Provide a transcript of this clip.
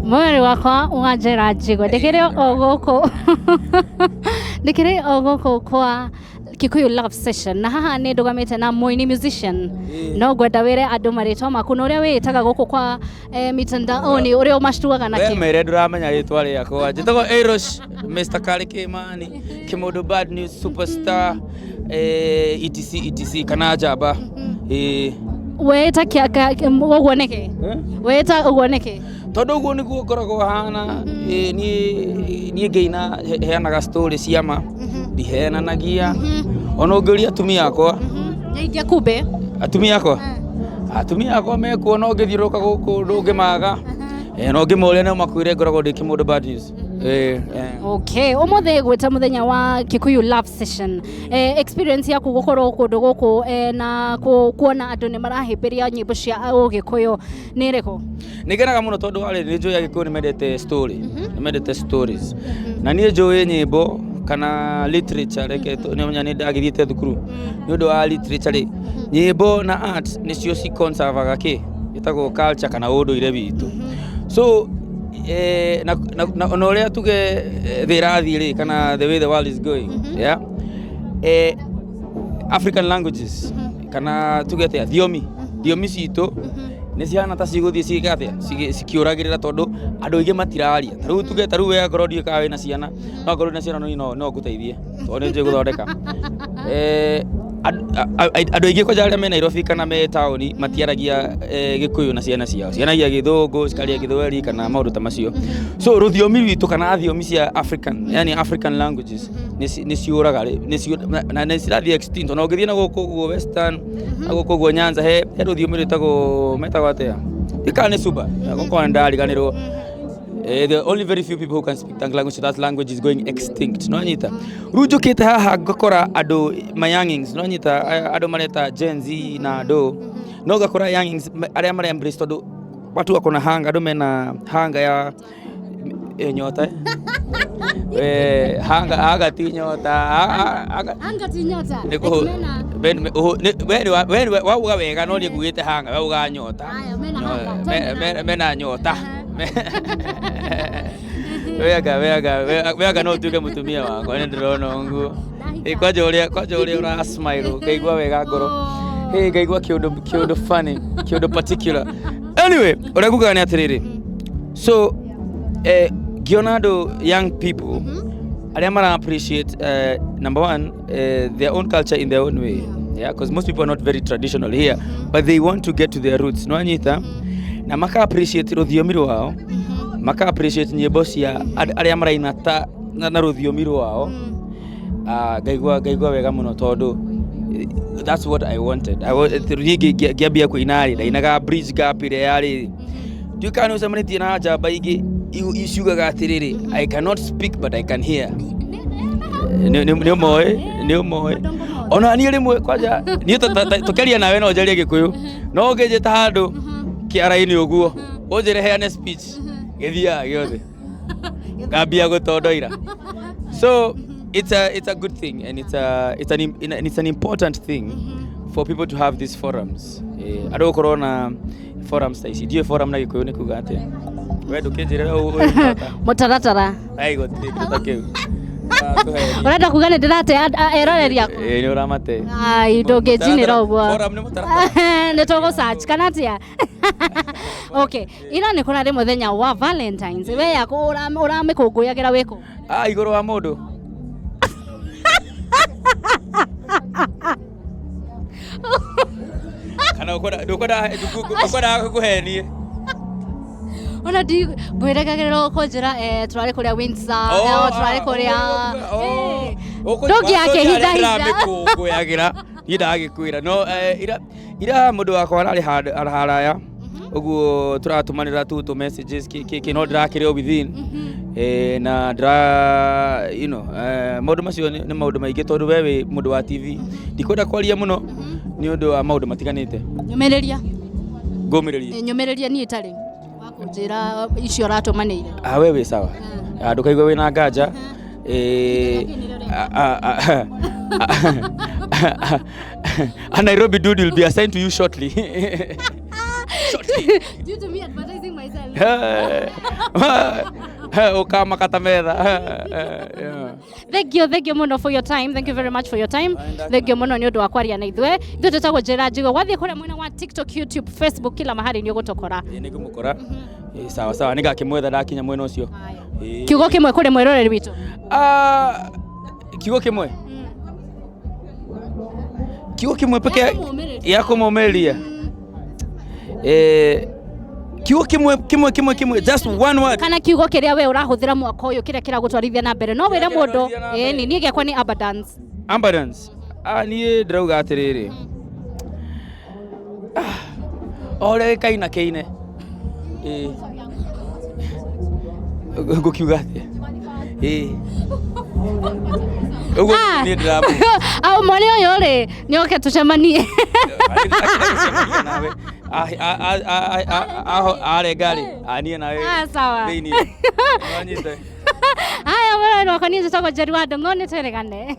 Mwĩrĩ wakwa wa njĩra njigua ndĩkĩrĩ o gũkũ, ndĩkĩrĩ o gũkũ kwa Kikuyu Love Session, na haha nĩ ndũgamĩte na mũini musician. No ngwenda wĩre andũ marĩtwa maku na ũrĩa wĩĩtaga gũkũ kwa mitandaoni, ũrĩa ũmacuaga na We kĩ. Mere ndũramenya rĩtwa rĩakwa. Njĩtagwo Erosh Mr. Kari Kimani Kĩmũndũ, Bad News Superstar, etc etc, kana njamba. Wĩĩta ũguo nĩkĩ? Wĩĩta ũguo nĩkĩ? Tondũ ũguo nĩguo ngoragwo hana. Niĩ ngĩina heanaga story cia ma, ndihenanagia. Ona ũngĩũria atumia akwa. Nyaingia kumbe. Atumia akwa mekuo, no ngĩthiũrũrũka gũkũ ndũngĩmaga. No ngĩmoria no makwĩre ngoragwo ndĩ Kĩmũndũ Bad News. Okay, ũmũthĩ gwĩta mũthenya wa Kikuyu Love Session. Experience yaku gũkorwo kũndũ gũkũ na kuona andũ nĩ marahĩmbĩria nyĩmbo cia ũgĩkũyũ nĩ ĩrĩkũ? Nĩ ngenaga mũno tondũ warĩ nĩ njũĩ Agĩkũyũ nĩ mendete story, nĩ mendete stories, na niĩ njũĩ nyĩmbo kana literature. Reke nĩ menya nĩ ndagĩthiĩte thukuru nĩ ũndũ wa literature rĩ, nyĩmbo na art nĩcio ciconservaga kĩ ĩtagwo culture kana ũndũire witũ. So na ũrĩa tuge thĩ ĩrathiĩ rĩ, kana the way the world is going, yeah, African languages kana tuge atĩa, thiomi citũ nĩ cihana ta cigũthiĩ cigĩka atĩa, cikĩũragĩrĩra tondũ andũ aingĩ matiraria. Ta rĩu tuge, ta rĩu we akorwo ndiũĩ kana wĩna ciana, no akorwo wĩna ciana no ngũteithie tondũ nĩ njũĩ gũthondeka. Andũ aingĩ kwanja arĩa me Nairobi kana me taũni matiaragia Gĩkũyũ na ciana ciao, ciaragia Gĩthũngũ, cikaria Gĩthweri kana maũndũ ta macio. So rũthiomi rwitũ kana thiomi cia African, yani African languages, nĩ ciũraga rĩ, na nĩ cirathiĩ extinct. Ona ũngĩthiĩ na gũkũ ũguo Western, na gũkũ ũguo Nyanza, he rũthiomi rwĩtagwo, metagwo atĩa, kana nĩ Suba gũkorwo nĩ ndariganĩrwo. There are only very few people who can speak that language, so that language is going extinct. No nyita. Rĩu njũkĩte haha ngakora andũ ma youngings, no nyita andũ mareta Gen Z na andũ. No ngakora youngings arĩa mara embrace tondũ watu wako na hanga, andũ mena hanga ya nyota. Hanga hanga ti nyota. Hanga Anga ti nyota. Nĩ kũhũ- we nĩ wauga wega, no niĩ ngugĩte hanga, we uga nyota. Aya, mena hanga. Mena nyota. Wega wega wega, no ũtuĩke mũtumia wakwa, nĩ ndĩrona ũguo. Kwanja ũrĩa ũra smile, ngaigua wega ngoro. Hey, ngaigua kĩũndũ funny, kĩũndũ particular. Anyway, ũrĩa ngugaga nĩ atĩrĩrĩ, so ngĩona andũ, young people arĩa mara appreciate number one, their own culture in their own way, yeah, because most people are not very traditional here, but they want to get to their roots, no anyita na maka appreciate rũthiomi rwao, maka appreciate nyĩmbo cia arĩa maraina ta na rũthiomi rwao. Ngaigua wega mũno tondũ that's what I wanted. Niĩ ngĩambia kũina rĩ, ndainaga bridge gap ĩrĩa yarĩ, ndiũĩ kana nĩ ũcemanĩtie na njamba ingĩ ciugaga atĩrĩrĩ, "I cannot speak but I can hear." Nĩ ũmoĩ ona niĩ rĩmwe kwanja niĩ tũkĩaria nawe no njarie Gĩkũyũ, no ũngĩnjĩta handũ kĩara-inĩ ũguo ũnjĩre heane speech, gĩthiaga gĩothe ngambia gũtondoira. So it's a good thing and it's an important thing for people to have these forums, andũ gũkorwo na forums ta ici. Ndiũĩ forum na Gĩkũyũ nĩ kuga atĩa. We ndũkĩnjĩrĩra ũyũ. Mũtaratara. Ai, gũtirĩ kĩndũ ta kĩu. Ũrenda kuga nĩ ndĩrate eroreri akwa? Ĩĩ, nĩ ũramate. Ai, ndũngĩnjinĩra ũguo. Forum nĩ mũtaratara. Nĩ tũgũ search kana atĩa? Okay, ira nĩ kũrarĩ mũthenya wa Valentines. We yaku ũramĩkũngũyagĩra wĩkũ? Ah, igũrũ wa mũndũ. Kana ndũkwenda ngũhenie? Ona ndi ngwĩrĩgagĩrĩra ũkũnjĩra tũrarĩ kũrĩa Windsor, tũrarĩ kũrĩa ndũngĩakĩhitha hitha. Ndĩramĩkũngũyagĩra niĩ, ndagĩkwĩra no ira mũndũ wakwa ararĩ haraya ũguo, tũratũmanĩra tu messages kĩ no ndĩrakĩrĩ o within na ndĩra maũndũ macio nĩ maũndũ maingĩ tondũ we wĩ mũndũ wa TV, ndikwenda kwaria mũno nĩ ũndũ wa maũndũ matiganĩte. Nyũmĩrĩria. Ngũmĩrĩrie. Nyũmĩrĩria niĩ itarĩ wa kũnjĩra icio ũratũmanĩire. Ah, we wĩ sawa. Ah, ndũkaigua wĩna nganja. A Nairobi dude will be assigned to you shortly. Due to me advertising myself. Ũkamaka ta metha. Thank you, thank you muno for your time. Thank you very much for your time. Thank you muno nĩ ũndũ wa kwaria na ithuĩ. Ithuĩ twĩtagwo Njĩra Njigũ. Wathiĩ kũrĩa mwena wa TikTok, YouTube, Facebook, kila mahali nĩ ũgũtũkora. Ĩ, nĩ ngũmũkora. Ĩ, sawa sawa, nĩ ngakĩmwetha ndakinya mwena ũcio. Ĩ. Kiugo kĩmwe kũrĩ mwĩroreri witũ. Ah, kiugo kĩmwe, kiugo kĩmwe peke Ya ya kũmũmĩrĩria. Eh, kiugo kĩmwe kĩmwe kĩmwe kĩmwe, just one word. Kana kiugo kĩrĩa we ũrahũthĩra mwaka ũyũ, kĩrĩa kĩragũtwarithia na mbere, no wĩre mũndũ. Kĩrĩa kĩratwarithia na mbere. Ĩni niĩ gĩakwa nĩ abundance. Abundance. Ah, niĩ ndĩrauga atĩrĩrĩ, ah, o ũrĩa gĩkaina kĩine. Ĩ. Ngũkiuga atĩa? Ĩ. Ũguo niĩ ndĩramu. Au mwana ũyũ rĩ, nĩ oke tũcemanie. Nawe arenga rĩ, niĩ nawe. Ah, sawa. Thĩiniĩ wanyite. Haya, mwĩroreri wakwa, niĩ njĩtagwo Njeri wa Ndung'u, nĩ twĩrĩgane.